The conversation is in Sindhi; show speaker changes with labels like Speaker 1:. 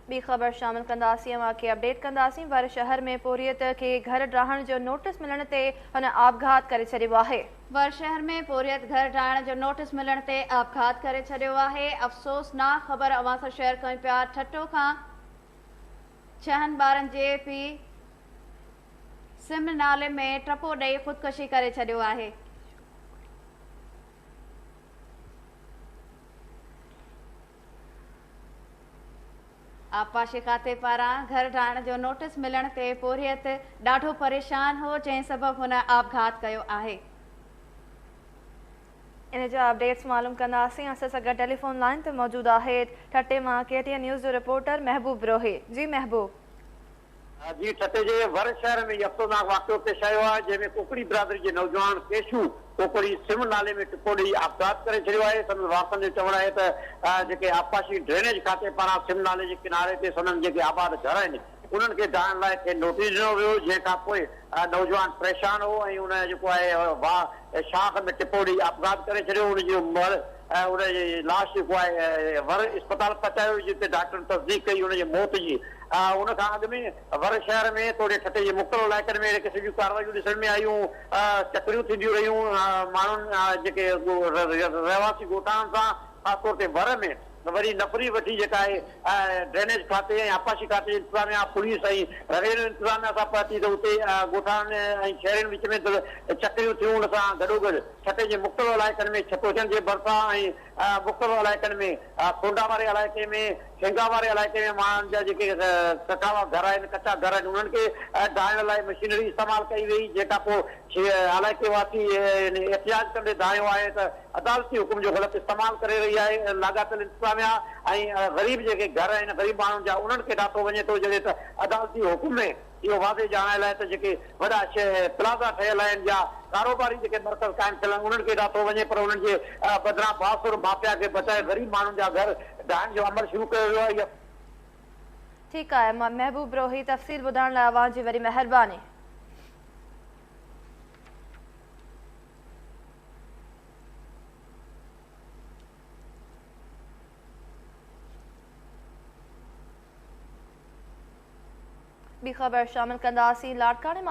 Speaker 1: ٻي خبر شامل ڪنداسين، اوهان کي اپڊيٽ ڪنداسين. ڀر شهر ۾ پورهيت کي گهر ڊاهڻ جو نوٽيس ملڻ تي هن آپگهات ڪري ڇڏيو آهي.
Speaker 2: ڀر شهر ۾ پورهيت گهر ڊاهڻ جو نوٽيس ملڻ تي آپگهات ڪري ڇڏيو آهي. افسوسناڪ خبر اوهان سان شيئر ڪيون پيا. ٺٽو کان ڇهن ٻارن جي پيء سم نالي ۾ ٽپو ڏئي خودڪشي ڪري ڇڏيو آهي. آبپاشي کاتي پاران گهر ڊاهڻ جو نوٽيس ملڻ تي پورهيت ڏاڍو پريشان هو، جنهن سبب هن آپگهات ڪيو آهي.
Speaker 1: ان جا اپڊيٽس معلوم ڪنداسين. اسان سان گڏ ٽيليفون لائين تي موجود آهي ٺٽي مان ڪي ٽي اين نيوز جو رپورٽر محبوب بروهي. جي محبوب.
Speaker 3: جي ٺٽي جي ور شهر ۾ هي افسوسناڪ واقعو پيش آيو آهي، جنهن ۾ ڪوڪڙي برادري جي نوجوان ڪيشو ڪوڪڙي سم نالي ۾ ٽپو ڏئي آپگهات ڪري ڇڏيو آهي. سندس وارثن جو چوڻ آهي ته جيڪي آبپاشي ڊرينيج کاتي پاران سم نالي جي ڪناري تي سندن جيڪي آباد گهر آهن انهن کي ڊاهڻ لاء کين نوٽيس ڏنو ويو، جنهن کان پوء نوجوان پريشان هو ۽ ان جيڪو آهي واهه شاخ ۾ ٽپو ڏئي آپگهات ڪري ڇڏيو. ان جو مڙهه ان جي لاش جيڪو آهي ور اسپتال پهچايو ويو، جتي ڊاڪٽرن تصديق ڪئي ان جي موت جي. ان کان اڳ ۾ ور شهر ۾ توڙي ٺٽي جي مختلف علائقن ۾ اهڙي قسم جون ڪارروايون ڏسڻ ۾ آيون، چڪريون ٿينديون رهيون، ماڻهن جيڪي رهواسي ڳوٺاڻن سان خاص طور تي ور ۾ وري نفري وٺي جيڪا آهي ڊرينيج کاتي ۽ آبپاشي کاتي جي انتظاميا، پوليس ۽ روينيو انتظاميا سان پهتي ته اتي ڳوٺاڻن ۽ شهرين وچ ۾ چڪريون ٿيون، ان سان گڏوگڏ ٺٽي جي مختلف علائقن ۾ ڇتوچن جي ڀرسان ۽ مختلف علائقن ۾ ڪونڊا واري علائقي ۾ ٺينگا واري علائقي ۾ ماڻهن جا جيڪي ڪکاوا گهر آهن، ڪچا گهر آهن، انهن کي ڊاهڻ لاء مشينري استعمال ڪئي وئي، جنهن کان پوء علائقي واسي احتجاج ڪندي دانهيو آهي ته عدالتي حڪم جو غلط استعمال ڪري رهي آهي لاڳاپيل انتظاميا ۽ غريب جيڪي گهر آهن غريب ماڻهن جا انهن کي ڊاٿو وڃي ٿو، جڏهن ته عدالتي حڪم ۾ اهو واضح ڄاڻايل آهي ته جيڪي وڏا پلازا ٺهيل آهن يا ڪاروباري جيڪي مرڪز قائم ٿيل آهن انهن کي ڊاٿو وڃي پر انهن جي بدران بااثر مافيا کي بچائي غريب ماڻهن جا گهر ڊاهڻ جو عمل شروع ڪيو ويو آهي.
Speaker 1: ٺيڪ آهي محبوب بروهي تفصيل ٻڌائڻ لاء اوهان جي وڏي مهرباني. ٻي خبر شامل ڪنداسين لاڙڪاڻي مان.